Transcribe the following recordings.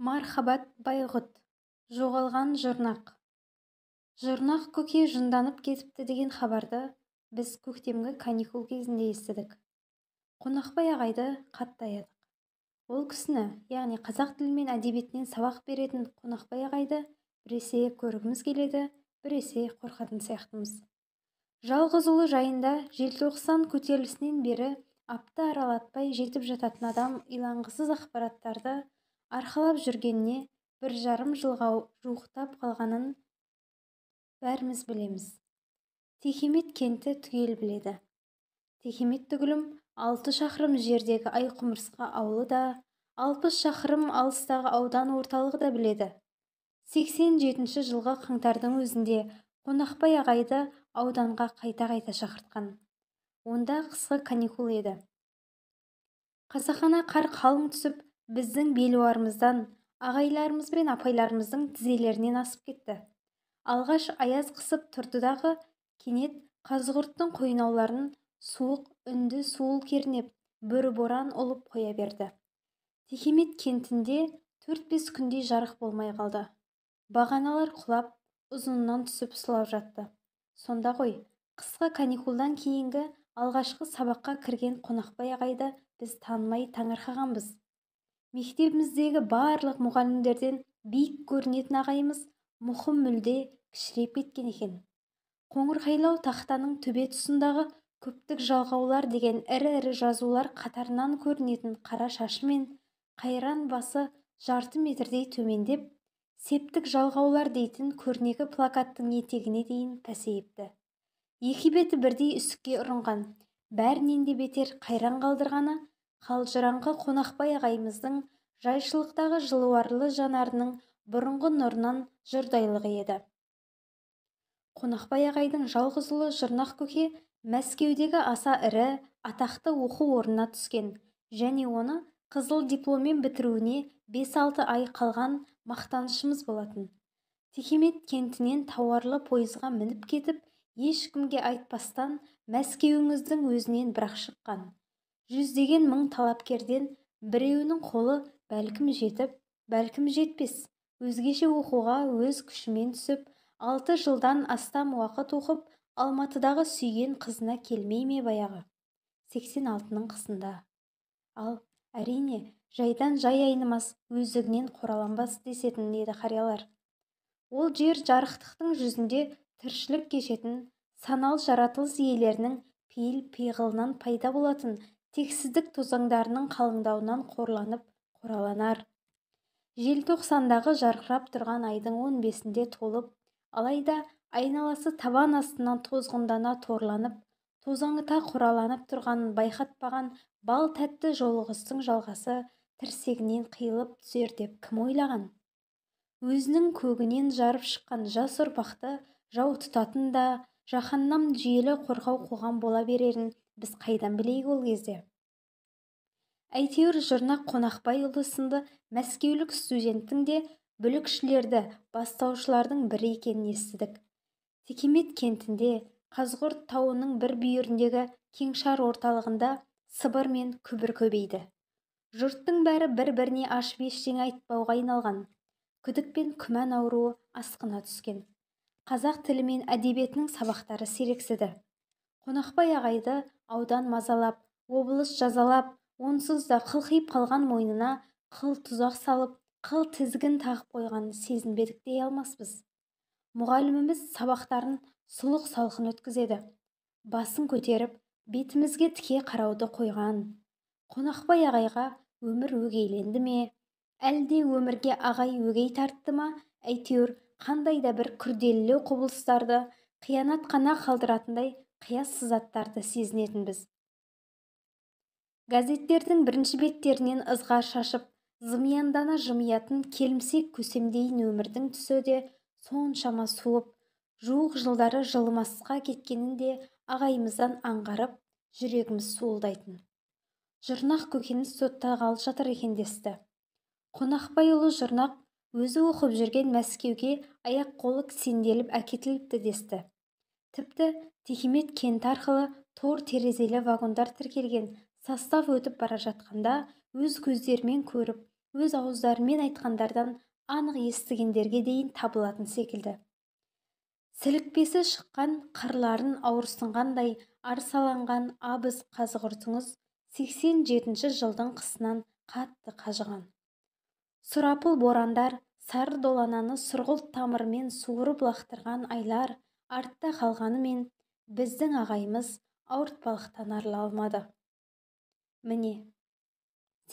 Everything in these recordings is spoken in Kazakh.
Мархабат Байғұт. Жоғалған Жұрнақ. Жұрнақ көке жынданып кетіпті деген хабарды біз көктемгі каникул кезінде естідік. Қонақбай ағайды қатты аядық. Ол кісіні, яғни қазақ тілі мен әдебиетінен сабақ беретін Қонақбай ағайды біресе көргіміз келеді, біресе қорқатын сияқтымыз. Жалғыз ұлы жайында желтоқсан көтерілісінен бері апта аралатпай жетіп жататын адам иланғысыз ақпараттарды арқалап жүргеніне 1,5 жылға жуықтап қалғанын бәріміз білеміз. Текемет кенті түгел біледі. Текемет түгілім 6 шақырым жердегі Айқұмырсқа ауылы да, 60 шақырым алыстағы аудан орталығы да біледі. 87 жылғы қаңтардың өзінде Қонақбай ағайды ауданға қайта-қайта шақыртқан. Онда қысқы каникул еді. Қасақана қар қалың түсіп, біздің белуарымыздан, ағайларымыз бен апайларымыздың тізелерінен асып кетті. Алғаш аяз қысып тұрдыдағы кенет Қазығұрттың қойнауларын суық үнді суыл кернеп, бөрі боран ұлып қоя берді. Текемет кентінде 4-5 күндей жарық болмай қалды. Бағаналар құлап, ұзынынан түсіп сұлап жатты. Сонда ғой, қысқы каникулдан кейінгі алғашқы сабаққа кірген Қонақбай ағайды біз танымай таңырқағанбыз. Мектебіміздегі барлық мұғалімдерден биік көрінетін ағайымыз мұқым мүлде кішірейіп кеткен екен. Қоңырқайлау тақтаның төбе тұсындағы көптік жалғаулар деген ірі-ірі жазулар қатарынан көрінетін қара шашы мен қайран басы жарты метрдей төмендеп, септік жалғаулар дейтін көрнекі плакаттың етегіне дейін пәсейіпті. Екі беті бірдей үсікке ұрынған, бәрінен де бетер қайран қалдырғаны қалжыраңқы Қонақбай ағайымыздың жайшылықтағы жылуарлы жанарының бұрынғы нұрынан жұрдайлығы еді. Қонақбай ағайдың жалғыз ұлы Жұрнақ көке Мәскеудегі аса ірі, атақты оқу орнына түскен және оны қызыл дипломмен бітіруіне 5-6 ай қалған мақтанышымыз болатын. Текемет кентінен тауарлы пойызға мініп кетіп, ешкімге айтпастан Мәскеуіңіздің өзінен бірақ шыққан. Жүздеген мың талапкерден біреуінің қолы бәлкім жетіп, бәлкім жетпес, өзгеше оқуға өз күшімен түсіп, 6 жылдан астам уақыт оқып, Алматыдағы сүйген қызына келмей ме баяғы? 86-ның қысында. Ал, әрине, жайдан жай айнымас, өздігінен қораланбас десетін еді қариялар. Ол жер жарықтықтың жүзінде тіршілік кешетін саналы жаратылыс иелерінің пейіл-пиғылынан пайда болатын тексіздік тозаңдарының қалыңдауынан қорланып қораланар. Желтоқсандағы жарқырап тұрған айдың 15-інде толып, алайда айналасы табан астынан тозғындана торланып, тозаңыта қораланып тұрғанын байқатпаған бал тәтті жолығыстың жалғасы тірсегінен қиылып түсер деп кім ойлаған? Өзінің көгінен жарып шыққан жас ұрпақты жау тұтатын да, жаһаннам жүйелі қорқау қоғам бола берерін біз қайдан білейік ол кезде? Әйтеуір Жұрнақ Қонақбайұлы сынды мәскеулік студенттің де бүлікшілерді бастаушылардың бірі екенін естідік. Текемет кентінде Қазығұрт тауының бір бүйіріндегі кеңшар орталығында сыбыр мен күбір көбейді. Жұрттың бәрі бір-біріне ашып ештеңе айтпауға айналған. Күдік пен күмән ауруы асқына түскен. Қазақ тілі мен әдебиетінің сабақтары сирексіді. Қонақбай ағайды аудан мазалап, облыс жазалап, онсыз да қылқиып қалған мойнына қыл тұзақ салып, қыл тізгін тағып қойғанын сезінбедік дей алмаспыз. Мұғаліміміз сабақтарын сұлық салқын өткізеді. Басын көтеріп, бетімізге тіке қарауды қойған. Қонақбай ағайға өмір өгейленді ме, әлде өмірге ағай өгей тартты ма, әйтеуір қандай да бір күрделілеу құбылыстарды қиянат қана қалдыратындай қияс сызаттарды сезінетінбіз. Газеттердің бірінші беттерінен ызғар шашып, зымияндана жымиятын келімсек көсемдейін өмірдің түсі де соншама суып, жуық жылдары жылымасқа кеткенін де ағайымыздан аңғарып, жүрегіміз суылдайтын. Жұрнақ көкені соттағалы жатыр екен десті. Қонақбайұлы Жұрнақ өзі оқып жүрген Мәскеуге аяқ-қолы кісенделіп әкетіліпті десті. Тіпті Текемет кенті арқылы тор терезелі вагондар тіркелген состав өтіп бара жатқанда өз көздерімен көріп, Өз ауыздарымен айтқандардан анық естігендерге дейін табылатын секілді. Сілікпесі шыққан қырларын ауырсынғандай арсаланған абыз Қазығұртыңыз 87 жылдың қысынан қатты қажыған. Сұрапыл борандар сары долананы сұрғылт тамырымен суырып лақтырған айлар артта қалғанымен біздің ағайымыз ауыртпалықтан арыла алмады. Міне,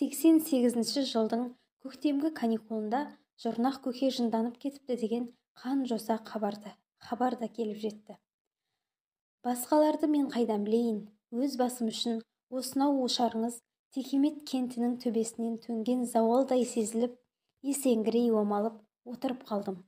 88 жылдың көктемгі каникулында Жұрнақ көке жынданып кетіпті деген қан жоса хабар да келіп жетті. Басқаларды мен қайдан білейін, өз басым үшін осынау ошарыңыз Текемет кентінің төбесінен төнген зауалдай сезіліп, есеңгірей омалып отырып қалдым.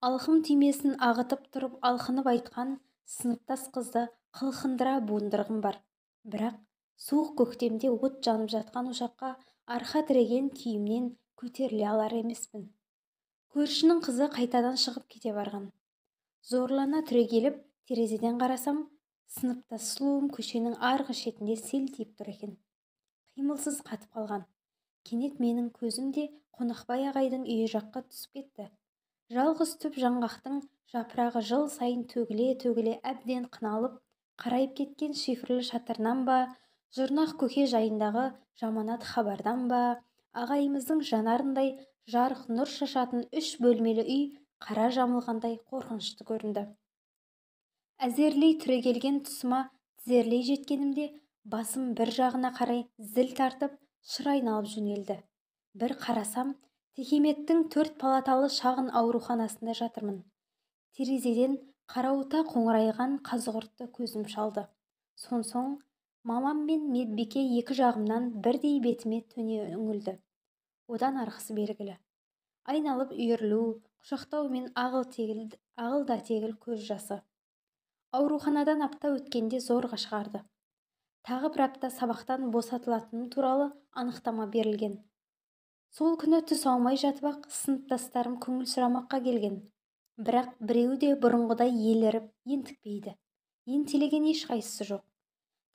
Алқым түймесін ағытып тұрып алқынып айтқан сыныптас қызды қылқындыра буындырғым бар. Бірақ суық көктемде от жанып жатқан ошаққа арқа тіреген күйімнен көтеріле алар емеспін. Көршінің қызы қайтадан шығып кете барған. Зорлана түрегеліп терезеден қарасам, сыныптас сұлуым көшенің арғы шетінде селтиіп тұр екен. Қимылсыз қатып қалған. Кенет менің көзім де Қонақбай ағайдың үйі жаққа түсіп кетті. Жалғыз түп жаңғақтың жапырағы жыл сайын төгіле-төгіле әбден қыналып, қарайып кеткен шифрлі шатырынан ба, Жұрнақ көке жайындағы жаманат хабардан ба, ағайымыздың жанарындай жарық нұр шашатын үш бөлмелі үй қара жамылғандай қорқынышты көрінді. Әзерлей түрегелген тұсыма тізерлей жеткенімде басым бір жағына қарай зіл тартып, шыр айналып жөнелді. Бір қарасам, Текеметтің 4 палаталы шағын ауруханасында жатырмын. Терезеден қарауыта қоңырайған Қазығұртты көзім шалды. Сонсоң мамам мен медбике екі жағымнан бірдей бетіме төне үңілді. Одан арғысы белгілі. Айналып үйірілу, құшақтау мен ағыл да тегіл көз жасы. Ауруханадан апта өткенде зорға шығарды. Тағы бір апта сабақтан босатылатыным туралы анықтама берілген. Сол күні түс аумай жатып-ақ сыныптастарым көңіл сұрамаққа келген. Бірақ біреуі де бұрынғыдай еліріп ентікпейді. Ентелеген ешқайсысы жоқ.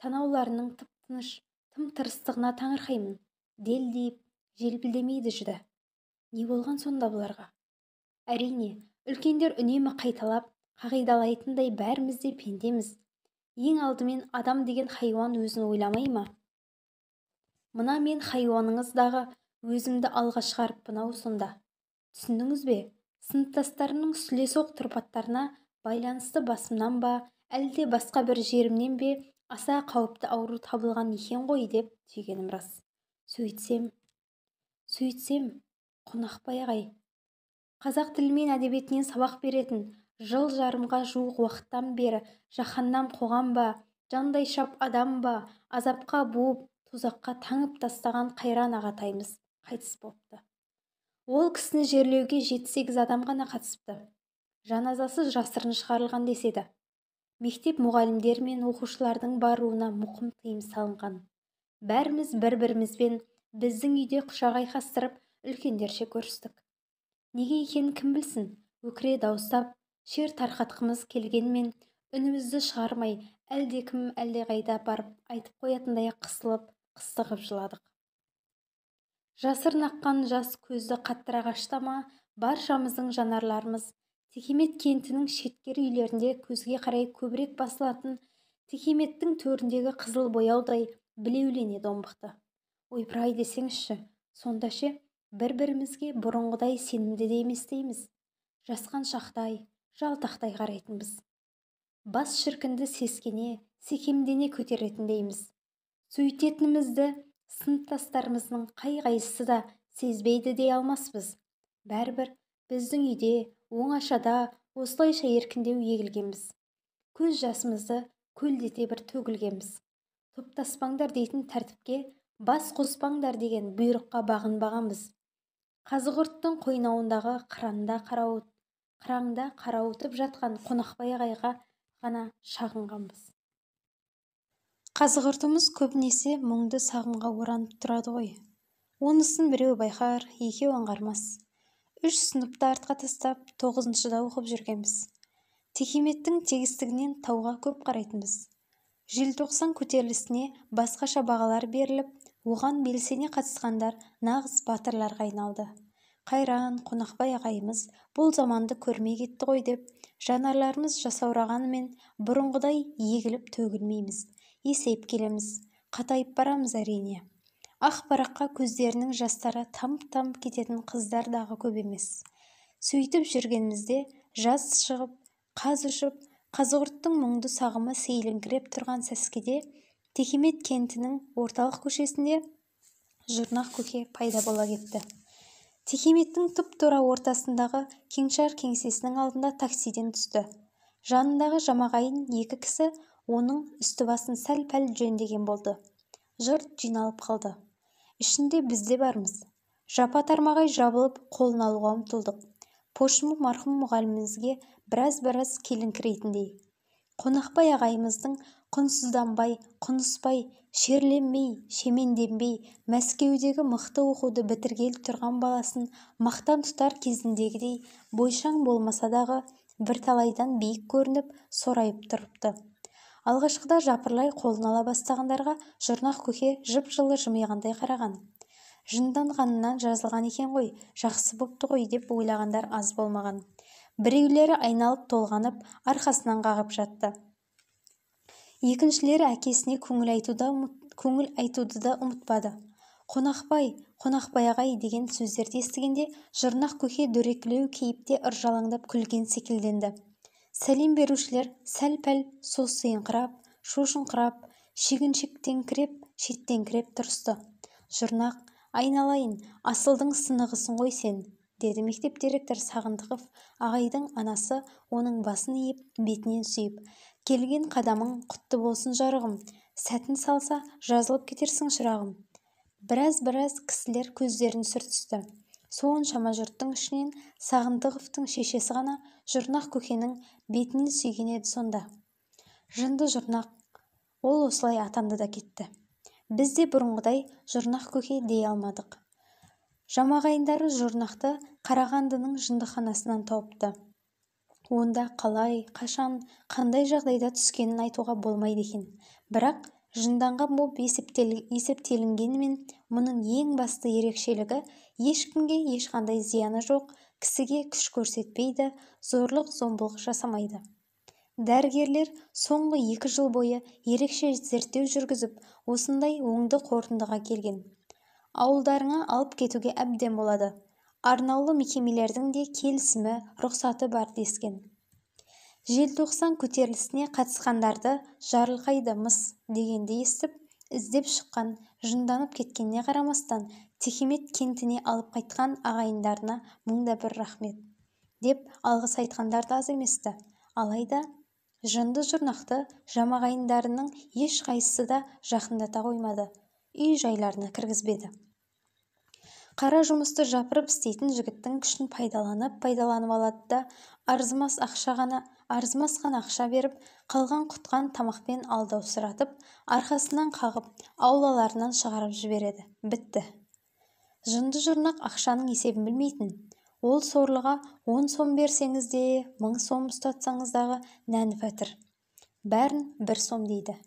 Танауларының тып-тыныш, тым-тырыстығына таңырқаймын. Делдиіп, желпілдемейді жүдә. Не болған сонда бұларға? Әрине, үлкендер үнемі қайталап, қағидалайтындай бәріміз де пендеміз. Ең алдымен адам деген хайуан өзін ойламай ма? Мына мен хайуаныңыз дағы өзімді алға шығарыппын ау сонда. Түсіндіңіз бе? Сыныптастарымның сүлесоқ тұрпаттарына байланысты басымнан ба, әлде басқа бір жерімнен бе аса қауіпті ауру табылған екен ғой деп түйгенім рас. Сөйтсем, Қонақбай ағай қазақ тілі мен әдебиетінен сабақ беретін жыл жарымға жуық уақыттан бері жаһаннам қоғам ба, жандай шап адам ба, азапқа буып, тозаққа таңып тастаған қайран ағатайымыз қайтыс болыпты. Ол кісіні жерлеуге 7-8 адам ғана қатысыпты. Жаназасы жасырын шығарылған деседі. Мектеп мұғалімдері мен оқушылардың баруына мұқым тыйым салынған. Бәріміз бір-бірімізбен біздің үйде құшақ айқастырып, үлкендерше көрістік. Неге екенін кім білсін, өкіре дауыстап, шер тарқатқымыз келгенмен үнімізді шығармай, әлдекім әлдеқайда барып айтып қоятындай қысылып, қыстығып жыладық. Жасырын аққан жас көзді қаттырақ ашты ма, баршамыздың жанарларымыз Текемет кентінің шеткері үйлерінде көзге қарай көбірек басылатын Текеметтің төріндегі қызыл бояудай білеулене домбықты. Ойпырай десеңізші, сонда ше, бір-бірімізге бұрынғыдай сенімді де емес дейміз. Жасқаншақтай, жалтақтай қарайтынбыз. Бас шіркінді сескене, секемдене көтеретіндейміз. Сөйтетінімізді сыныптастарымыздың қай-қайсысы да сезбейді дей алмаспыз. Бәрібір біздің үйде, оңашада осылайша еркіндеу егілгенбіз. Көз жасымызды көлдете бір төгілгенбіз. Топтаспаңдар дейтін тәртіпке, бас қоспаңдар деген бұйрыққа бағынбағанбыз. Қазығұрттың қойнауындағы қыраңда қарауытып жатқан Қонақбай ағайға ғана шағынғанбыз. Қазығұртымыз көбінесе мұңды сағымға оранып тұрады ғой. Онысын біреу байқар, екеу аңғармас. 3 сыныпты артқа тастап, 9-шыда оқып жүргенбіз. Текеметтің тегістігінен тауға көп қарайтынбыз. Желтоқсан көтерілісіне басқаша бағалар беріліп, Оған белсене қатысқандар нағыз батырларға айналды. Қайран Қонақбай ағайымыз бұл заманды көрмей кетті ғой деп, жанарларымыз жасаурағанымен бұрынғыдай егіліп төгілмейміз, есейіп келеміз, қатайып барамыз әрине. Ақ бараққа көздерінің жастары тамып-тамып кететін қыздар дағы көп емес. Сөйтіп жүргенімізде жаз шығып, қаз ұшып, қазығұрттың мұңды сағымы сейіліңкіреп тұрған сәскеде Текемет кентінің орталық көшесінде Жұрнақ көке пайда бола кетті. Текеметтің тұп-тура ортасындағы кеңшар кеңсесінің алдында таксиден түсті. Жанындағы жамағайын екі кісі оның үсті-басын сәл-пәл жөндеген болды. Жұрт жиналып қалды. Ішінде біз де бармыз. Жапа-тармағай жабылып, қолын алуға ұмтылдық. Пошымы марқұм мұғалімімізге біраз-біраз келіңкірейтіндей. Қонақбай ағайымыздың құнсызданбай, құныспай, шерленбей, шеменденбей, Мәскеудегі мықты оқуды бітіргелі тұрған баласын мақтан тұтар кезіндегідей бойшаң болмаса дағы бірталайдан биік көрініп, сорайып тұрыпты. Алғашқыда жапырлай қолын ала бастағандарға Жұрнақ көке жып-жылы жымиғандай қараған. Жынданғанынан жазылған екен ғой, жақсы бопты ғой деп ойлағандар аз болмаған. Біреулері айналып толғанып, арқасынан қағып жатты. Екіншілері әкесіне көңіл айтуды да ұмытпады. Қонақбай, Қонақбай ағай деген сөздерді естігенде Жұрнақ көке дөрекілеу кейіпте ыржалаңдап күлген секілденді. Сәлем берушілер сәл-пәл состиыңқырап, шошыңқырап, шегіншектеңкіреп, шеттеңкіреп тұрысты. Жұрнақ, айналайын, асылдың сынығысың ғой сен, деді мектеп директоры Сағындықов ағайдың анасы оның басын иіп, бетінен сүйіп. Келген қадамың құтты болсын жарығым, сәтін салса жазылып кетерсің шырағым. Біраз-біраз кісілер көздерін сүртісті. Соншама жұрттың ішінен Сағындықовтың шешесі ғана Жұрнақ көкенің бетінен сүйген еді сонда. Жынды Жұрнақ, ол осылай атанды да кетті. Біз де бұрынғыдай Жұрнақ көке дей алмадық. Жамағайындары Жұрнақты Қарағандының жындыханасынан тауыпты. Онда қалай, қашан, қандай жағдайда түскенін айтуға болмайды екен. Бірақ жынданған боп есептелінгенімен мұның ең басты ерекшелігі ешкімге ешқандай зияны жоқ, кісіге күш көрсетпейді, зорлық-зомбылық жасамайды. Дәрігерлер соңғы 2 жыл бойы ерекше зерттеу жүргізіп, осындай оңды қорытындыға келген. Ауылдарыңа алып кетуге әбден болады. Арнаулы мекемелердің де келісімі, рұқсаты бар дескен. Желтоқсан көтерілісіне қатысқандарды жарылқайды мыс дегенді естіп, іздеп шыққан, жынданып кеткеніне қарамастан, Текемет кентіне алып қайтқан ағайындарына мыңда бір рахмет деп алғыс айтқандар да аз еместі. Алайда жынды Жұрнақты жамағайындарының ешқайсысы да жақындата қоймады, үй жайларына кіргізбеді. Қара жұмысты жапырып істейтін жігіттің күшін пайдаланып алады да, арзымас қана ақша беріп, қалған құтқан тамақпен алдаусыратып, арқасынан қағып, аулаларынан шығарып жібереді. Бітті. Жынды Жұрнақ ақшаның есебін білмейтін. Ол сорлыға 10 сом берсеңіз де, 1000 сом ұстатсаңыз дағы нән фәтір. Бәрін 1 сом дейді.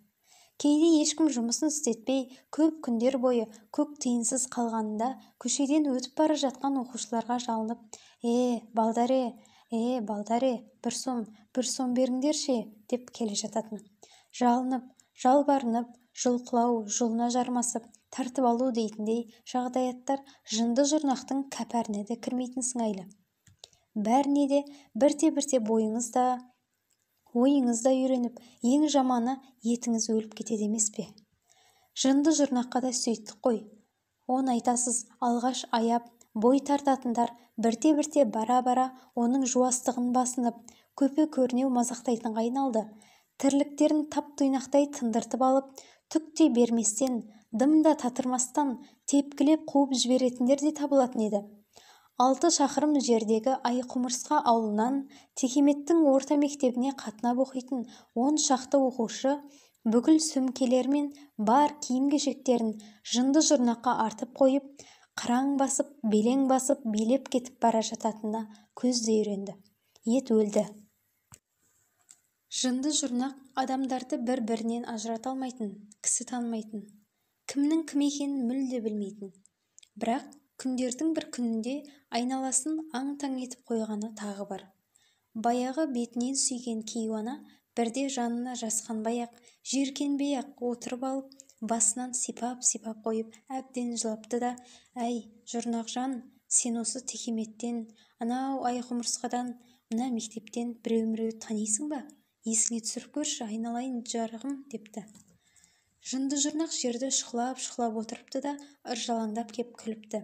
Кейде ешкім жұмысын істетпей, көп күндер бойы көк тиынсыз қалғанында көшеден өтіп бара жатқан оқушыларға жалынып, «Е, балдаре, е, балдаре, 1 сом, 1 сом беріңдерше» деп келе жататын. Жалынып, жалбарынып, жұлқылау, жұлына жармасып, тартып алу дейтіндей жағдаяттар жынды Жұрнақтың кәпәріне де кірмейтін сыңайлы. Бәріне де бірте-бірте бойыңыз да, ойыңыз да үйреніп, ең жаманы етіңіз өліп кетеді емес пе? Жынды Жұрнаққа да сөйттік қой. Оны айтасыз, алғаш аяп, бой тартатындар бірте-бірте бара-бара оның жуастығын басынып, көпе көрнеу мазақтайтынға айналды. Тірліктерін тап-тұйнақтай тындыртып алып, түк те берместен, дым да татырмастан тепкілеп қуып жіберетіндер де табылатын еді. 6 шақырым жердегі Айқұмырсқа ауылынан Текеметтің орта мектебіне қатынап оқитын 10 шақты оқушы бүкіл сөмкелері мен бар киім-кешектерін жынды Жұрнаққа артып қойып, қыраң басып, белең басып, билеп кетіп бара жататынына көз де үйренді. Ет өлді. Жынды Жұрнақ адамдарды бір-бірінен ажырата алмайтын, кісі танымайтын. Кімнің кім екенін мүлде білмейтін. Бірақ күндердің бір күнінде айналасын аң-таң етіп қойғаны тағы бар. Баяғы бетінен сүйген кейуана бірде жанына жасқанбай-ақ, жиіркенбей-ақ отырып алып, басынан сипап-сипап қойып, әбден жылапты да, «Әй, Жұрнақжан, сен осы текеметтен, анау айқұмырсқадан, мына мектептен біреу-міреу танисың ба? Есіңе түсіріп көрші, айналайын жарығым», депті. Жынды Жұрнақ жерді шұқылап-шұқылап отырыпты да, ыржалаңдап кеп күліпті.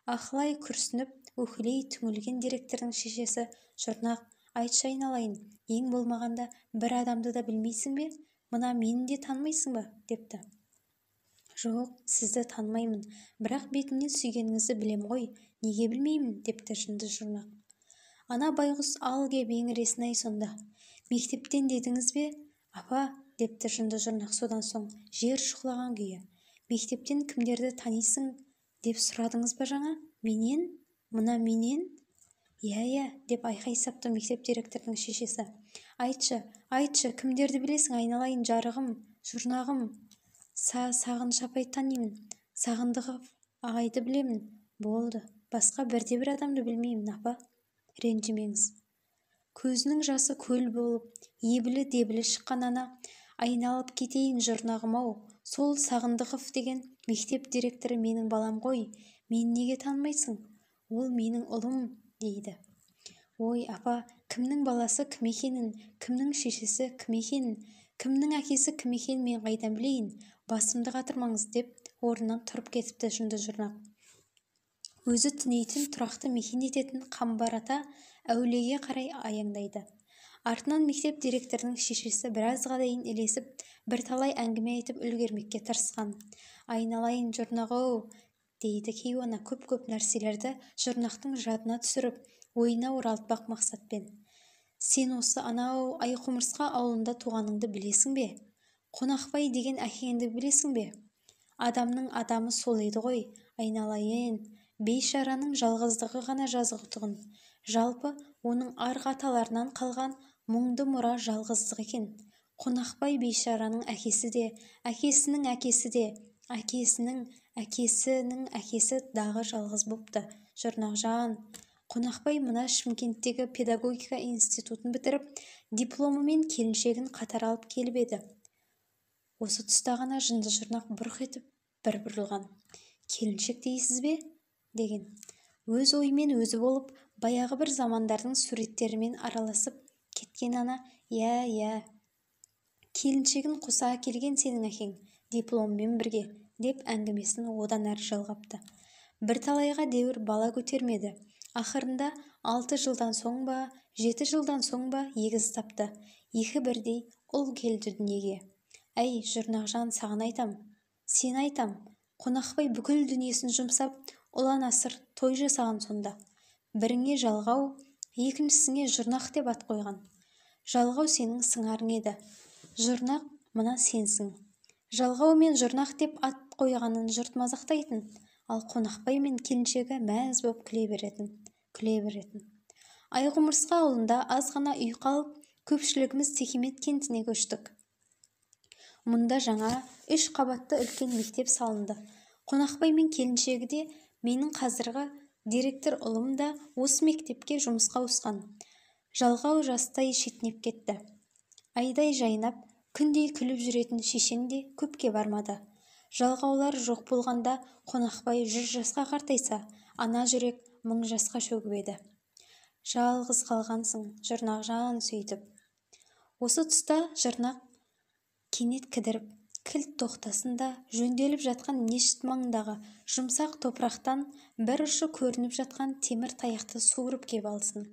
Ахлай күрсініп, өкілей түңілген директордың шешесі, «Жұрнақ, айтшы айналайын, ең болмағанда бір адамды да білмейсің бе? Мына мені де танымайсың ба?» депті. «Жоқ, сізді танымаймын, бірақ бетімнен сүйгеніңізді білем ғой, неге білмеймін?» депті жынды Жұрнақ. Ана байғұс ал кеп еңіресін-ай сонда. «Мектептен дедіңіз бе, апа?» депті жынды Жұрнақ содан соң жер шұқылаған күйі. «Мектептен кімдерді танисың деп сұрадыңыз ба жаңа? Менен? Мына менен?» «Иә-иә», деп айқай сапты мектеп директорының шешесі. «Айтшы, айтшы, кімдерді білесің, айналайын жарығым, Жұрнағым?» Сағыныш апайды танимын, Сағындықов ағайды білемін. Болды, басқа бірде-бір адамды білмеймін, апа, ренжімеңіз». Көзінің жасы көл болып, ебілі-дебілі шыққан ана, «Айналып кетейін, Жұрнағым-ау, сол Сағындықов деген мектеп директоры менің балам ғой, мен неге танымайсың? Ол менің ұлым», дейді. «Ой, апа, кімнің баласы кім екенін, кімнің шешесі кім екенін, кімнің әкесі кім екенін мен қайдан білейін, басымды қатырмаңыз», деп орнынан тұрып кетіпті жынды Жұрнақ. Өзі түнейтін, тұрақты мекен ететін Қамбар ата әулиеге қарай аяңдайды. Артынан мектеп директорының шешесі біразға дейін ілесіп, бірталай әңгіме айтып үлгермекке тырысқан. «Айналайын Жұрнақ-ау», дейді кейуана көп-көп нәрселерді Жұрнақтың жадына түсіріп, ойына оралтпақ мақсатпен. «Сен осы анау Айқұмырсқа ауылында туғаныңды білесің бе? Қонақбай деген әкеңді білесің бе? Адамның адамы сол еді ғой, айналайын, бейшараның жалғыздығы ғана жазығы тұғын. Жалпы оның арғы аталарынан қалған мұңды мұра жалғыздық екен. Қонақбай бейшараның әкесі де, әкесінің әкесі де, әкесінің әкесінің әкесі дағы жалғыз бопты. Жұрнақжан, Қонақбай мына Шымкенттегі педагогика институтын бітіріп, дипломымен келіншегін қатар алып келіп еді». Осы тұста ғана жынды Жұрнақ бұрқ етіп бір бұрылған. «Келіншек дейсіз бе?» деген. Өз ойымен өзі болып, баяғы бір замандардың суреттерімен араласып кеткен ана, «Иә, иә, келіншегін қоса әкелген сенің әкең, дипломымен бірге», деп әңгімесін одан әрі жалғапты. Бірталайға дәуір бала көтермеді. Ақырында 6 жылдан соң ба, 7 жылдан соң ба егіз тапты. Екі бірдей ұл келді дүниеге. «Әй, Жұрнақжан, саған айтам, сені айтам, Қонақбай бүкіл дүниесін жұмсап, ұлан-асыр той жасаған сонда. Біріңе Жалғау, екіншісіңе Жұрнақ деп ат қойған. Жалғау сенің сыңарың еді, Жұрнақ мына сенсің. Жалғау мен Жұрнақ деп ат қойғанын жұрт мазақтайтын, ал Қонақбай мен келіншегі мәз боп күле беретін, күле беретін». Айқұмырсқа ауылында аз ғана үй қалып, көпшілігіміз Текемет кентіне көштік. Мұнда жаңа 3 қабатты үлкен мектеп салынды. Қонақбай мен келіншегі де, менің қазіргі директор ұлым да осы мектепке жұмысқа ауысқан. Жалғау жастай шетінеп кетті. Айдай жайнап, күндей күліп жүретін шешен де көпке бармады. Жалғаулар жоқ болғанда Қонақбай 100 жасқа қартайса, ана жүрек 1000 жасқа шөгіп еді. Жалғыз қалғансың, Жұрнақжан, сөйтіп. Осы тұста Жұрнақ кенет кідіріп, кілт тоқтасын да, жөнделіп жатқан мешіт маңындағы жұмсақ топырақтан бір ұшы көрініп жатқан темір таяқты суырып кеп алсын.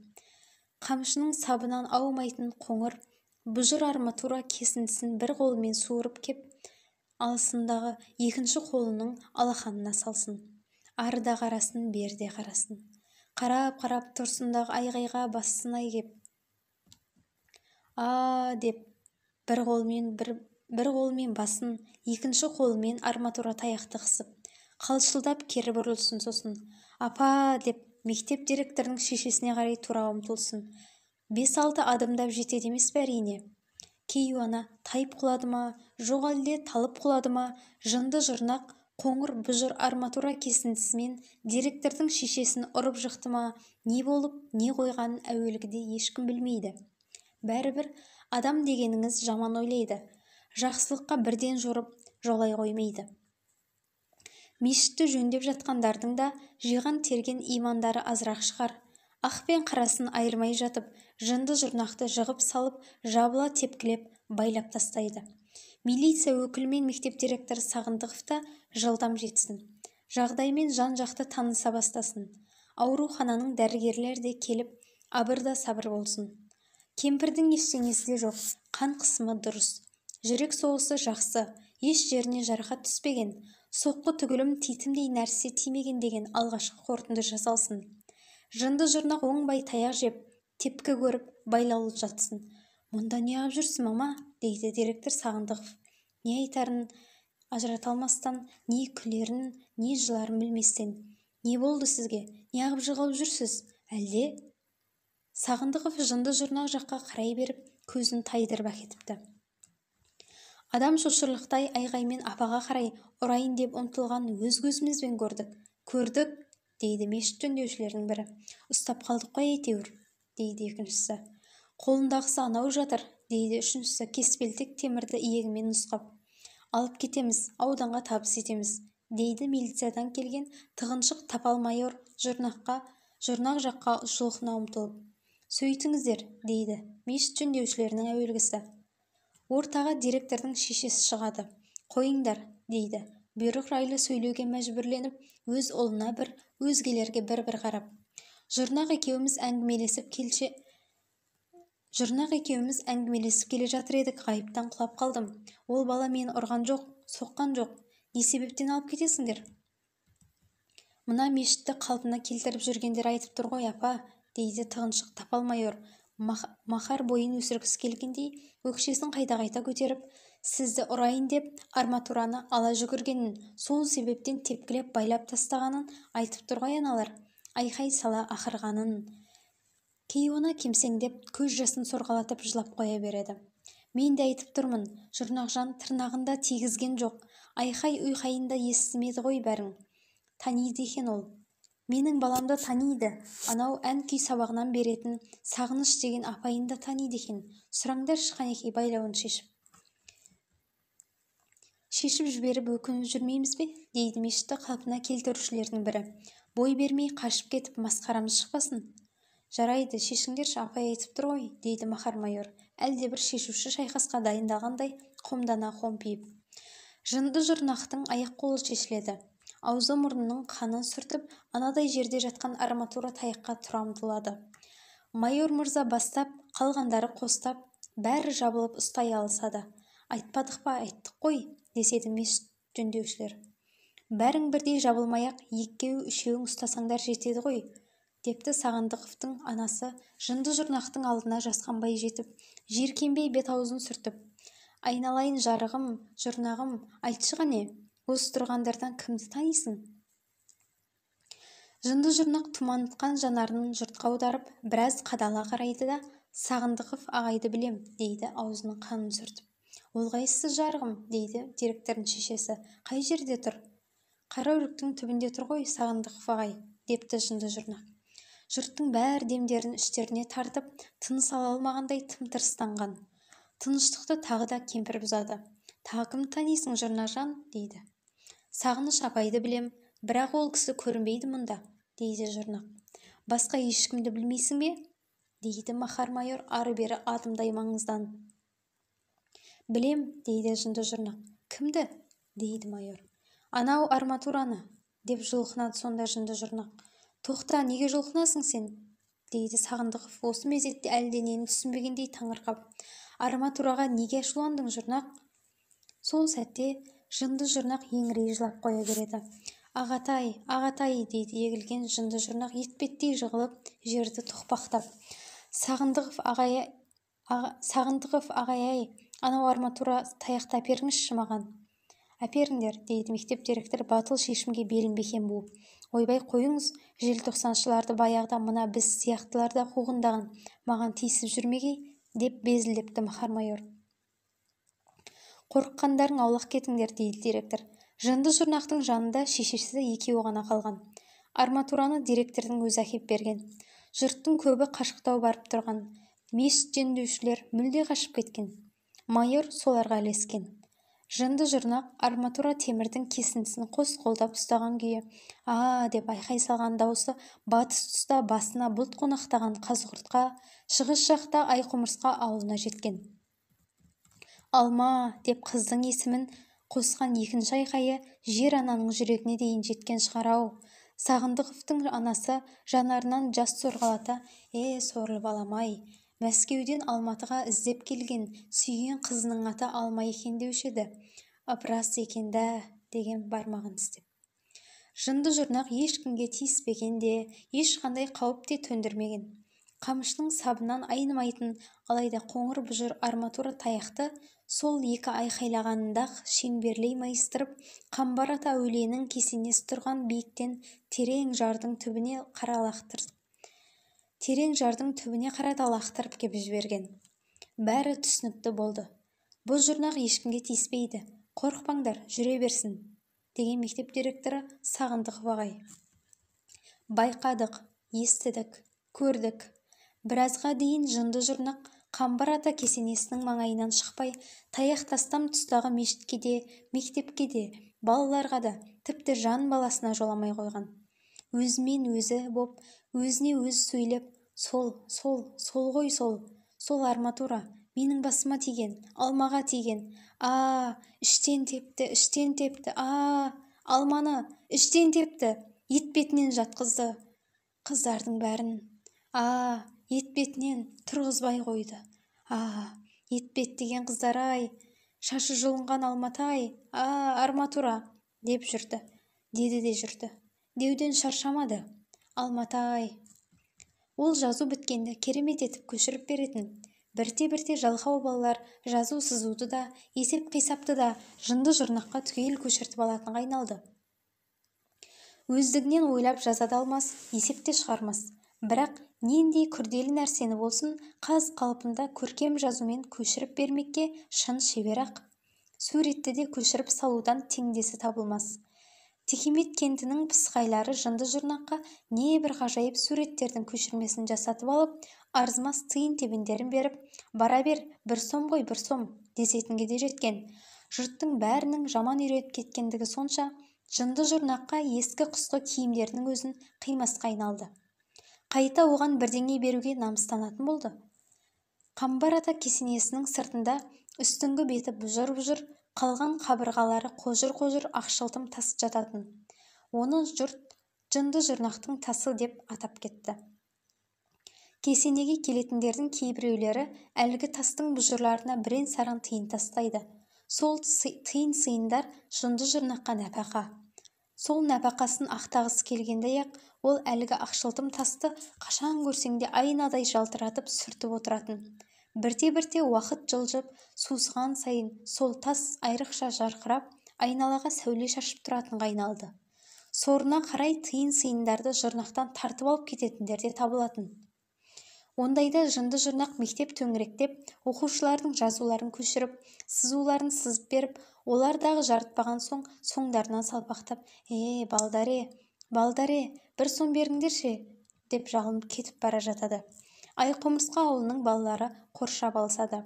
Қамшының сабынан аумайтын қоңыр, бұжыр арматура кесіндісін бір қолымен суырып кеп алысындағы екінші қолының алақанына салсын. Арыда қарасын, берде қарасын. Қарап-қарап тұрсындағы айғайға бассынай кеп. «А» деп бір қолымен басын, екінші қолымен арматура таяқты қысып, қалшылдап кері бұрылсын сосын. «Апа» деп мектеп директорының шешесіне қарай тура ұмтылсын. 5-6 адымдап жетеді емес пе әрине. Кейуана тайып құлады ма, жоқ әлде талып құлады ма, жынды Жұрнақ Қоңыр бұжыр арматура кесіндісімен директордың шешесін ұрып жықты ма, не болып, не қойғанын әуелгіде ешкім білмейді. Бәрібір адам дегеніңіз жаман ойлайды. Жақсылыққа бірден жорып, жолай қоймайды. Мешітті жөндеп жатқандардың да жиған-терген имандары азырақ шығар. Ақ пен қарасын айырмай жатып, жынды жұрнақты жығып салып, жабыла тепкілеп, байлап тастайды. Милиция өкілі мен мектеп директоры Сағындықов та жылдам жетсін. Жағдаймен жан-жақты таныса бастасын. Аурухананың дәрігерлері де келіп, абыр да сабыр болсын. Кемпірдің ештеңесі де жоқ, қан қысымы дұрыс. Жүрек соғысы жақсы, еш жеріне жарақат түспеген, соққы түгілім титімдей нәрсе тимеген деген алғашқы қорытынды жасалсын. Жынды жұрнақ оңбай таяқ жеп, тепкі көріп, байлаулы жатсын. Мұнда не қып жүрсің, мама? Дейді директор Сағындықов. Не айтарын ажырата алмастан, не күлерін, не жыларын білместен. Не болды сізге? Не қып жығылып жүрсіз? Әлде? Сағындықов жынды жұрнақ жаққа қарай беріп, көзін тайдырып әкетіпті. Адам шошырлықтай айғаймен апаға қарай ұрайын деп ұмтылған өз көзімізбен көрдік. Көрдік, дейді мешіт жөндеушілердің бірі. Ұстап қалдық қой әйтеуір, дейді екіншісі. Қолындағысы анау жатыр, дейді үшіншісі кеспелтек темірді иегімен нұсқап. Алып кетеміз, ауданға табыс етеміз, дейді милициядан келген тығыншық тапал майор жұрнақ жаққа жұлқына ұмтылып. Сөйтіңіздер, дейді мешіт жөндеушілерінің әуелгісі. Ортаға директордың шешесі шығады. Қойыңдар, дейді. Бұйрық райлы сөйлеуге мәжбүрленіп, өз ұлына бір, өзгелерге бір-бір қарап. Жұрнақ екеуміз әңгімелесіп келе жатыр едік, ғайыптан құлап қалдым. Ол бала мені ұрған жоқ, соққан жоқ. Не себептен алып кетесіңдер? Мына мешітті қалпына келтіріп жүргендер айтып тұр ғой, апа, дейді тығыншық тапал майор. Махар бойын өсіргісі келгендей, өкшесін қайта-қайта көтеріп, сізді ұрайын деп арматураны ала жүгіргенін, сол себептен тепкілеп байлап тастағанын айтып тұр ғой аналар. Айқай сала ақырғанын. Кейуана кемсеңдеп, көз жасын сорғалатып жылап қоя береді. Мен де айтып тұрмын, Жұрнақжан тырнағын да тигізген жоқ, айқай-ұйқайын да естімеді ғой бәрің. Таниды екен ол. Менің баламды таниды, анау ән-күй сабағынан беретін Сағыныш деген апайын да таниды екен. Сұраңдаршы қанекей байлауын шешіп. Шешіп жіберіп өкініп жүрмейміз бе, дейді мешітті қалпына келтірушілердің бірі. Бой бермей қашып кетіп масқарамыз шықпасын. Жарайды, шешіңдерші, апай айтып тұр ғой, дейді Махар майор. Әлде бір шешуші шайқасқа дайындалғандай қомдана қомпиып. Жынды жұрнақтың аяқ-қолы шешіледі. Аузы мұрнының қанын сүртіп, анадай жерде жатқан арматура таяққа тұра ұмтылады. Майор мырза бастап, қалғандары қостап, бәрі жабылып ұстай алысады. Айтпадық па, айттық қой, деседі мешіт жөндеушілер. Бәрің бірдей жабылмай-ақ, екеу-үшеуің ұстасаңдар жетеді ғой, депті Сағындықовтың анасы жынды жұрнақтың алдына жасқанбай жетіп, жиіркенбей бет аузын сүртіп. Айналайын жарығым, жұрнағым, айтшы қане, осы тұрғандардан кімді танисың? Жынды жұрнақ тұманытқан жанарын жұртқа аударып, біраз қадала қарайды да, Сағындықов ағайды білем, дейді аузының қанын сүртіп. Ол қайсысы жарығым, дейді директордың шешесі. Қай жерде тұр? Қара өріктің түбінде тұр ғой, Сағындықов ағай, депті жынды жұрнақ. Жұрттың бәрі демдерін іштеріне тартып, тыныс ала алмағандай тым-тырыстанған. Тыныштықты тағы да кемпір бұзады. Тағы кім танисың, Жұрнақжан, дейді. Сағыныш апайды білем, бірақ ол кісі көрінбейді мұнда, дейді Жұрнақ. Басқа ешкімді білмейсің бе? Дейді Махар майор ары-бері адымдай маңыздан. Білем, дейді жынды жұрнақ. Кімді? Дейді майор. Анау арматураны, деп жұлқынады сонда жынды жұрнақ. Тоқта, неге жұлқынасың сен? Дейді Сағындықов осы мезетте әлденені түсінбегендей таңырқап. Арматураға неге ашуландың, жұрнақ? Сол сәтте жынды жұрнақ еңірей жылап қоя береді. Ағатай, ағатай, дейді егілген жынды жұрнақ етпеттей жығылып, жерді тоқпақтап. Сағындықов ағай-ай, анау арматура таяқты әперіңізші маған. Әперіңдер, дейді мектеп директоры батыл шешімге белін бекем буып. Ойбай қойыңыз, желтоқсаншыларды баяғыда мына біз сияқтылар да қуғындаған, маған тиісіп жүрмегей, деп безілдепті Махар майор. Қорыққандарың аулақ кетіңдер, дейді директор. Жынды жұрнақтың жанында шешесі екеуі ғана қалған. Арматураны директордың өзі әкеп берген. Жұрттың көбі қашықтау барып тұрған. Мешіт жөндеушілер мүлде қашып кеткен. Майор соларға ілескен. Жынды жұрнақ арматура темірдің кесіндісін қос қолдап ұстаған күйі «А!» деп айқай салған даусы батыс тұста басына бұлт қонақтаған Қазығұртқа, шығыс жақта Айқұмырсқа ауылына жеткен. «Алма!» деп қыздың есімін қосқан екінші айқайы жер ананың жүрегіне дейін жеткен шығар-ау. Сағындықовтың анасы жанарынан жас сорғалата, «Е, сорлы балам-ай, Мәскеуден Алматыға іздеп келген сүйген қызының аты Алма екен деуші еді. Ып рас екен да», деген бармағын тістеп. Жынды жұрнақ ешкімге тиіспеген де, ешқандай қауіп те төндірмеген. Қамшының сабынан айнымайтын, алайда қоңыр бұжыр арматура таяқты сол екі айқайлағанында-ақ шеңберлей майыстырып, Қамбар ата әулиенің кесенесі тұрған биіктен терең жардың түбіне қарата лақтырып кеп жіберген. Бәрі түсінікті болды. Бұл жұрнақ ешкімге тиіспейді. Қорықпаңдар, жүре берсін, деген мектеп директоры Сағындықов ағай. Байқадық, естідік, көрдік. Біразға дейін жынды жұрнақ Қамбар ата кесенесінің маңайынан шықпай, таяқ тастам тұстағы мешітке де, мектепке де, балаларға да, тіпті жан баласына жоламай қойған. Өзімен өзі боп, өзіне өзі сөйлеп, сол, сол, сол ғой сол, сол арматура, менің басыма тиген, Алмаға тиген, а, іштен тепті, іштен тепті, а, Алманы, іштен тепті, етпетінен жатқызды, қыздардың бәрін, а, етпетінен тұрғызбай қойды, а, етпеттеген қыздар-ай, шашы жұлынған Алматай, а, арматура, деп жүрді, деді де жүрді. Деуден шаршамады. Алматай. Ол жазу біткенді керемет етіп көшіріп беретін. Бірте-бірте жалқау балалар жазу сызуды да, есеп-қисапты да жынды жұрнаққа түгел көшіртіп алатынға айналды. Өздігінен ойлап жаза да алмас, есеп те шығармас. Бірақ нендей күрделі нәрсені болсын, қаз қалпында көркем жазумен көшіріп бермекке шын шебер-ақ. Суретті де көшіріп салудан теңдесі табылмас. Текемет кентінің пысықайлары жынды жұрнаққа небір ғажайып суреттердің көшірмесін жасатып алып, арзымас тиын-тебендерін беріп, «Бара бер, бір сом ғой, бір сом» десетінге де жеткен. Жұрттың бәрінің жаман үйреніп кеткендігі сонша, жынды жұрнаққа ескі құсқы киімдерінің өзін қимасқа айналды. Қайта оған бірдеңе беруге намыстанатын болды. Қамбар ата кесенесінің сыртында үстіңгі беті бұжыр-бұжыр, қалған қабырғалары қожыр-қожыр ақшылтым тас жататын. Оны жұрт жынды жұрнақтың тасы деп атап кетті. Кесенеге келетіндердің кейбіреулері әлгі тастың бұжырларына бірен-саран тиын тастайды. Сол тиын-сиындар жынды жұрнаққа нәпақа. Сол нәпақасын ақтағысы келгенде-ақ, ол әлгі ақшылтым тасты қашан көрсең де айнадай жалтыратып сүртіп отыратын. Бірте-бірте уақыт жылжып, сусыған сайын сол тас айрықша жарқырап, айналаға сәуле шашып тұратынға айналды. Сорына қарай тиын-сиындарды жұрнақтан тартып алып кететіндер де табылатын. Ондайда жынды жұрнақ мектеп төңіректеп, оқушылардың жазуларын көшіріп, сызуларын сызып беріп, олар дағы жарытпаған соң соңдарынан салпақтап, «Е, балдаре, балдаре, бір сом беріңдерші», деп жалынып кетіп бара жатады. Айқұмырсқа ауылының балалары қоршап алысады.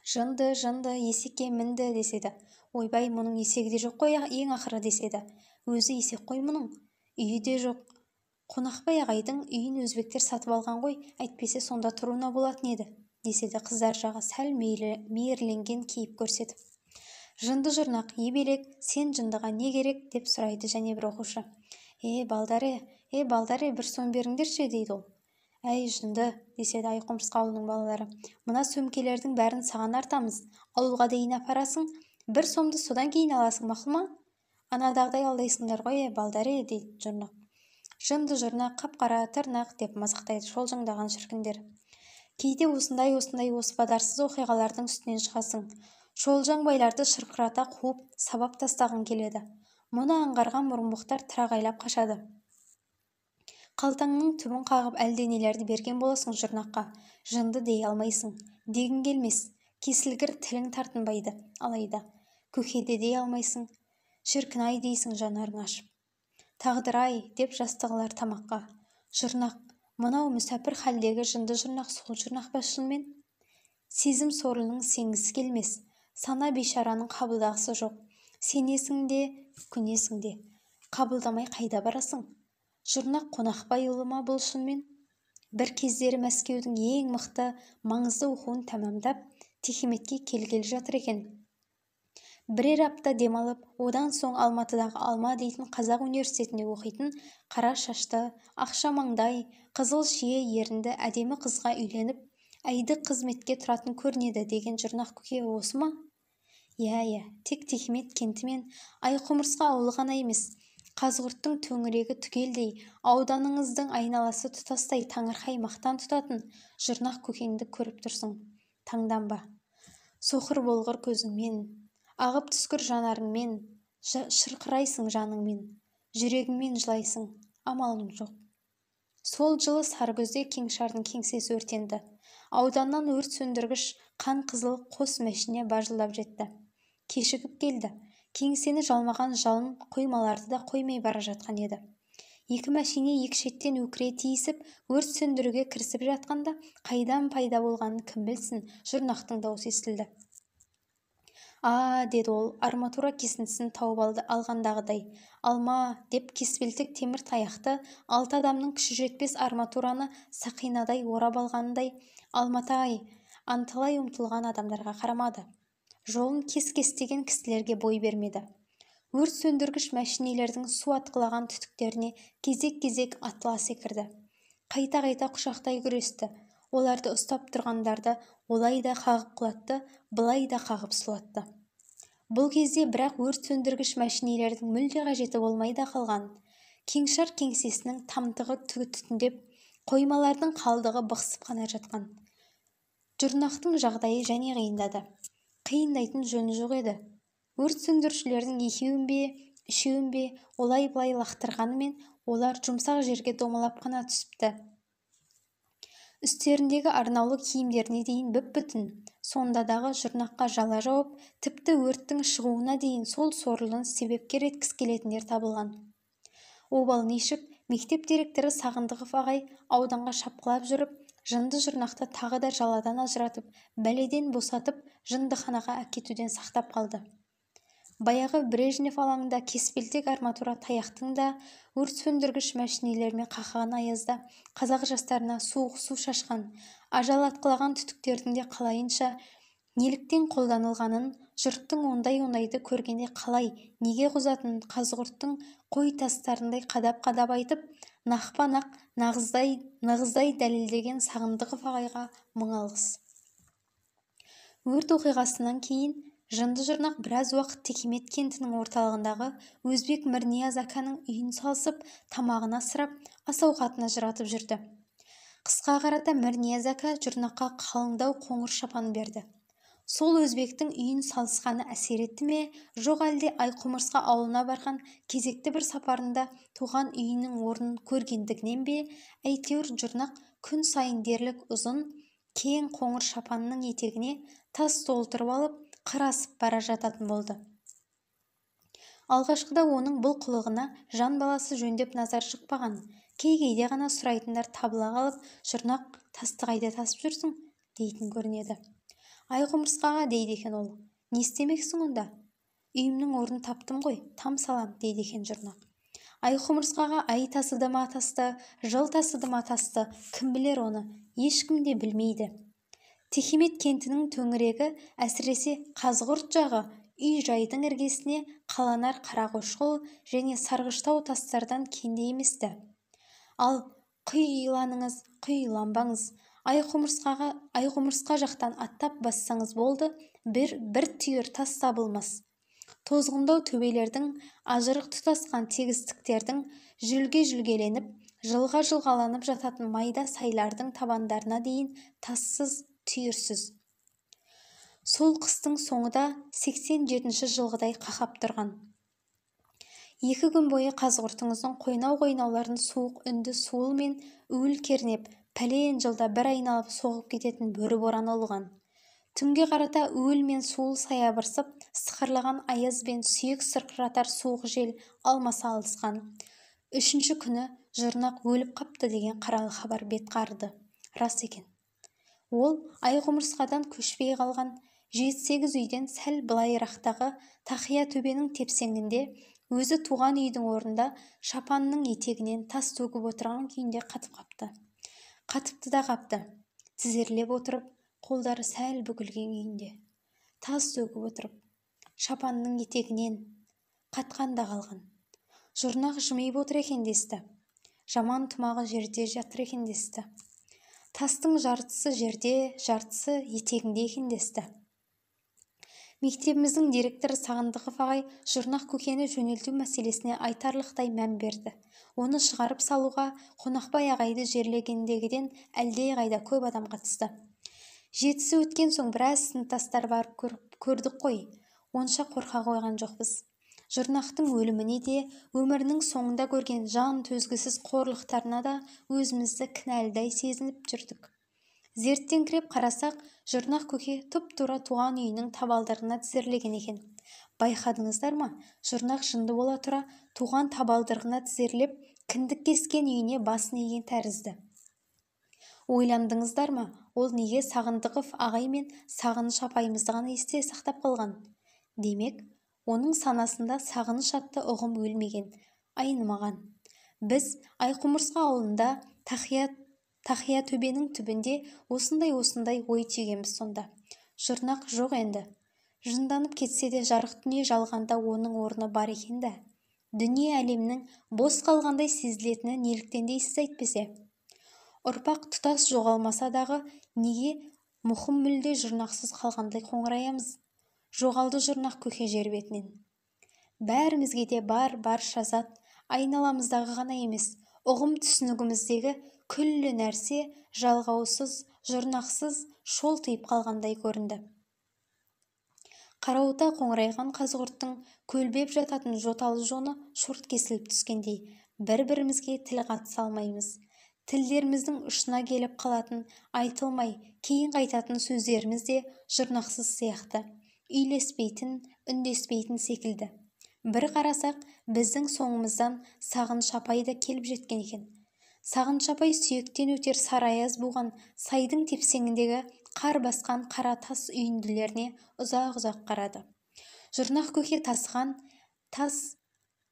Жынды, жынды, есекке мінді деседі. Ойбай, мұның есегі де жоқ қой ең ақыры деседі. Өзі есек қой мұның, үйі де жоқ. Қонақбай ағайдың үйін өзбектер сатып алған ғой, әйтпесе сонда тұруына болатын еді, деседі қыздар жағы сәл мейірленген кейіп көрсетіп. Жынды жұрнақ, ебелек, сен жындыға не керек, деп сұрайды және бір оқушы. Е, балдаре, е, балдаре, бір сом беріңдерші, дейді ол. Әй, жынды, деседі Айқұмырсқа ауылының балалары. Мына сөмкелердің бәрін саған артамыз, ауылға дейін апарасың, бір сомды содан кейін аласың, мақұл ма? Анадағыдай алдайсыңдар ғой, балдаре, дейді жұрнақ. Жынды жұрнақ, қап-қара тырнақ, деп мазақтайды шолжыңдаған шіркіндер. Кейде осындай-осындай оспадарсыз оқиғалардың үстінен шығасың. Шолжаң байларды шырқырата қуып, сабап тастағың келеді. Мұны аңғарған мұрынбоқтар тырағайлап қашады. Қалтаңның түбін қағып әлденелерді берген боласың жұрнаққа. Жынды дей алмайсың, дегің келмес, кесілгір тілің тартынбайды. Алайда көкеде дей алмайсың. Шіркін-ай дейсің жанарын ашып. Тағдыр-ай, деп жас тығылар тамаққа. Жұрнақ, мынау мүсәпір халдегі жынды Жұрнақ сол Жұрнақ па шынымен? Сезім сорлының сенгісі келмес, сана бейшараның қабылдағысы жоқ. Сенесің де, көнесің де. Қабылдамай қайда барасың? Жұрнақ Қонақбайұлы ма бұл шынымен? Бір кездері Мәскеудің ең мықты, маңызды оқуын тәмамдап, Текеметке келгелі жатыр екен. Бірер апта демалып, одан соң Алматыдағы Алма дейтін қазақ университетінде оқитын қара шашты, ақша маңдай, қызыл шие ерінді әдемі қызға үйленіп, әйдік қызметке тұратын көрінеді деген Жұрнақ көке осы ма? Иә, иә, тек Текемет кенті мен Айқұмырсқа ауылы ғана емес, Қазығұрттың төңірегі түгелдей, ауданыңыздың айналасы тұтастай таңырқай мақтан тұтатын Жұрнақ көкеңді көріп тұрсың. Таңданба. Соқыр болғыр көзіңмен, ағып түскір жанарыңмен, шырқырайсың жаныңмен, жүрегіңмен жылайсың, амалың жоқ. Сол жылы Сарыкөзде кеңшардың кеңсесі өртенді. Ауданнан өрт сөндіргіш қан қызыл қос мәшине бажылдап жетті. Кешігіп келді. Кеңсені жалмаған жалын қоймаларды да қоймай бара жатқан еді. Екі мәшине екі шеттен өкіре тиісіп, өрт сөндіруге кірісіп жатқанда, қайдан пайда болғанын кім білсін, Жұрнақтың даусы естілді. А, деді ол, арматура кесіндісін тауып алды алғандағыдай. Алма, деп кеспелтек темір таяқты, алты адамның күші жетпес арматураны сақинадай орап алғандай, Алматай, анталай ұмтылған адамдарға қарамады. Жолын кес-кестеген кісілерге бой бермеді. Өрт сөндіргіш мәшинелердің су атқылаған түтіктеріне кезек-кезек атыла секірді. Қайта-қайта құшақтай күресті. Оларды ұстап тұрғандарды олай да қағып құлатты, былай да қағып сұлатты. Бұл кезде бірақ өрт сөндіргіш мәшинелердің мүлде қажеті болмай да қалған. Кеңшар кеңсесінің тамтығы түтіндеп, қоймалардың қалдығы бықсып қана жатқан. Жұрнақтың жағдайы және қиындады. Қиындайтын жөні жоқ еді. Өрт сөндірушілердің екеуін бе, үшеуін бе олай-былай лақтырғанымен, олар жұмсақ жерге домалап қана түсіпті. Үстеріндегі арнаулы киімдеріне дейін бүп-бүтін. Сондадағы Жұрнаққа жала жауып, тіпті өрттің шығуына дейін сол сорлыны себепкер еткісі келетіндер табылған. Обал нешік, мектеп директоры Сағындықов ағай ауданға шапқылап жүріп, жынды Жұрнақты тағы да жаладан ажыратып, бәледен босатып, жындыханаға әкетуден сақтап қалды. Баяғы Брежнев алаңында кеспелтек арматура таяқтың да өрт сөндіргіш мәшинелермен қақаған аязда қазақ жастарына суық су шашқан, ажал атқылаған түтіктердің де қалайынша неліктен қолданылғанын, жұрттың ондай-ондайды көргенде қалай, неге қозатынын Қазығұрттың қой тастарындай қадап-қадап айтып, нақпа-нақ нығыздай дәлелдеген Сағындықов ағайға мың алғыс. Өрт оқиғасынан кейін жынды Жұрнақ біраз уақыт Текемет кентінің орталығындағы өзбек Мірнияз аканың үйін салысып, тамағын асырап, ас-ауқатын ажыратып жүрді. Қысқа қарата Мірнияз ака Жұрнаққа қалыңдау қоңыр шапан берді. Сол өзбектің үйін салысқаны әсер етті ме, жоқ әлде Айқұмырсқа ауылына барған кезекті бір сапарында туған үйінің орнын көргендігінен бе, әйтеуір Жұрнақ күн сайын дерлік ұзын, кең қоңыр шапанның етегіне тас толтырып алып, қыр асып бара жататын болды. Алғашқыда оның бұл қылығына жан баласы жөндеп назар шықпаған. Кей-кейде ғана сұрайтындар табыла қалып, Жұрнақ, тасты қайда тасып жүрсің, дейтін көрінеді. Айқұмырсқаға дейді екен ол. Не істемексің онда? Үйімнің орнын таптым ғой, там салам, дейді екен Жұрнақ. Айқұмырсқаға ай тасыды ма тасты, жыл тасыды ма тасты, кім білер оны, ешкім де білмейді. Текемет кентінің төңірегі, әсіресе Қазығұрт жағы, үй-жайдың іргесіне қаланар қарақошқыл және сарғыштау тастардан кенде еместі. Ал құйланыңыз, құйланбаңыз, Айқұмырсқа жақтан аттап бассаңыз болды, бір түйір тас табылмас. Тозғындау төбелердің, ажырық тұтасқан тегістіктердің жүлге-жүлгеленіп, жылға-жылғаланып жататын майда сайлардың табандарына дейін тассыз, түйірсіз. Сол қыстың соңы да 87-ші жылғыдай қақап тұрған. Екі күн бойы Қазығұртыңыздың қойнау-қойнауларын суық үнді суыл мен уіл кернеп, пәлен жылда бір айналып соғып кететін бөрі бораны ұлыған. Түнге қарата өл мен суыл саябырсып, сықырлаған аяз бен сүйек сырқыратар суық жел алмаса алысқан. Үшінші күні Жұрнақ өліп қапты деген қаралы хабар бет қарыды. Рас екен. Ол Айқұмырсқадан көшпей қалған 7-8 үйден сәл былайырақтағы Тақия төбенің тепсеңінде өзі туған үйдің орнында шапанның етегінен тас төгіп отырған күйінде қатып қапты. Қатыпты да қапты. Тізерлеп отырып, қолдары сәл бүгілген күйінде. Тас төгіп отырып, шапанның етегінен қатқан да қалған. Жұрнақ жымиып отыр екен десті. Жаман тұмағы жерде жатыр екен десті. Тастың жартысы жерде, жартысы етегінде екен десті. Мектебіміздің директоры Сағындықов ағай Жұрнақ көкені жөнелту мәселесіне айтарлықтай мән берді. Оны шығарып салуға Қонақбай ағайды жерлегендегіден әлдеқайда көп адам қатысты. Жетісі өткен соң біраз сыныптастар барып көрдік қой. Онша қорқа қойған жоқпыз. Жұрнақтың өліміне де, өмірінің соңында көрген жан төзгісіз қорлықтарына да өзімізді кінәлідай сезініп жүрдік. Зерттеңкіреп қарасақ, Жұрнақ көке тұп-тура туған үйінің табалдырығына тізерлеген екен. Байқадыңыздар ма, Жұрнақ жынды бола тұра туған табалдырығына тізерлеп, кіндік кескен үйіне басын иген тәрізді. Ойландыңыздар ма, ол неге Сағындықов ағай мен Сағыныш апайымызды ғана есте сақтап қалған? Демек, оның санасында сағыныш атты ұғым өлмеген, айнымаған. Біз Айқұмырсқа ауылында Тақия төбенің түбінде осындай-осындай ой түйгенбіз сонда. Жұрнақ жоқ енді. Жынданып кетсе де жарық дүние жалғанда оның орны бар екен да. Дүние әлемнің бос қалғандай сезілетіні неліктен дейсіз әйтпесе. Ұрпақ тұтас жоғалмаса дағы неге мұқым мүлде жұрнақсыз қалғандай қоңыраямыз? Жоғалды Жұрнақ көке жер бетінен. Бәрімізге де бар барша зат, айналамыздағы ғана емес, ұғым түсінігіміздегі күллі нәрсе жалғаусыз, жұрнақсыз шолтиып қалғандай көрінді. Қарауыта қоңырайған қазығұрттың көлбеп жататын жоталы жоны шорт кесіліп түскендей, бір-бірімізге тіл қатыса алмаймыз. Тілдеріміздің ұшына келіп қалатын, айтылмай, кейін қайтатын сөздеріміз де жұрнақсыз сияқты, үйлеспейтін, үндеспейтін секілді. Бір қарасақ, біздің соңымыздан Сағыныш апай да келіп жеткен екен. Сағыныш апай сүйектен өтер сары аяз буған сайдың тепсеңіндегі қар басқан қара тас үйінділеріне ұзақ-ұзақ қарады. Жұрнақ көке тасыған тас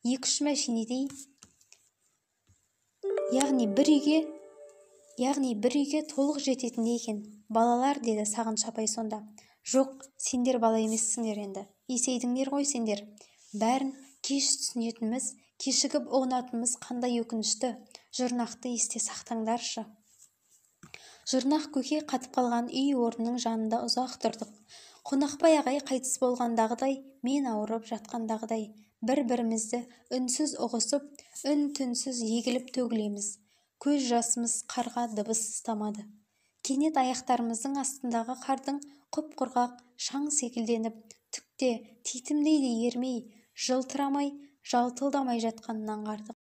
2-3 мәшинедей, яғни бір үйге толық жететіндей екен. Балалар, деді Сағыныш апай сонда. Жоқ, сендер бала емессіңдер енді. Есейдіңдер ғой сендер. Бәрін кеш түсінетініміз, кешігіп ұғынатынымыз қандай өкінішті. Жұрнақты есте сақтаңдаршы. Жұрнақ көке қатып қалған үй орнының жанында ұзақ тұрдық. Қонақбай ағай қайтыс болғандағыдай, мен ауырып жатқандағыдай бір-бірімізді үнсіз ұғысып, үн-түнсіз егіліп төгілеміз. Көз жасымыз қарға дыбыссыз тамады. Кенет аяқтарымыздың астындағы қардың құп-құрғақ шаң секілденіп, түкте титімдей де ермей, жылтырамай, жалтылдамай жатқанын аңғардық.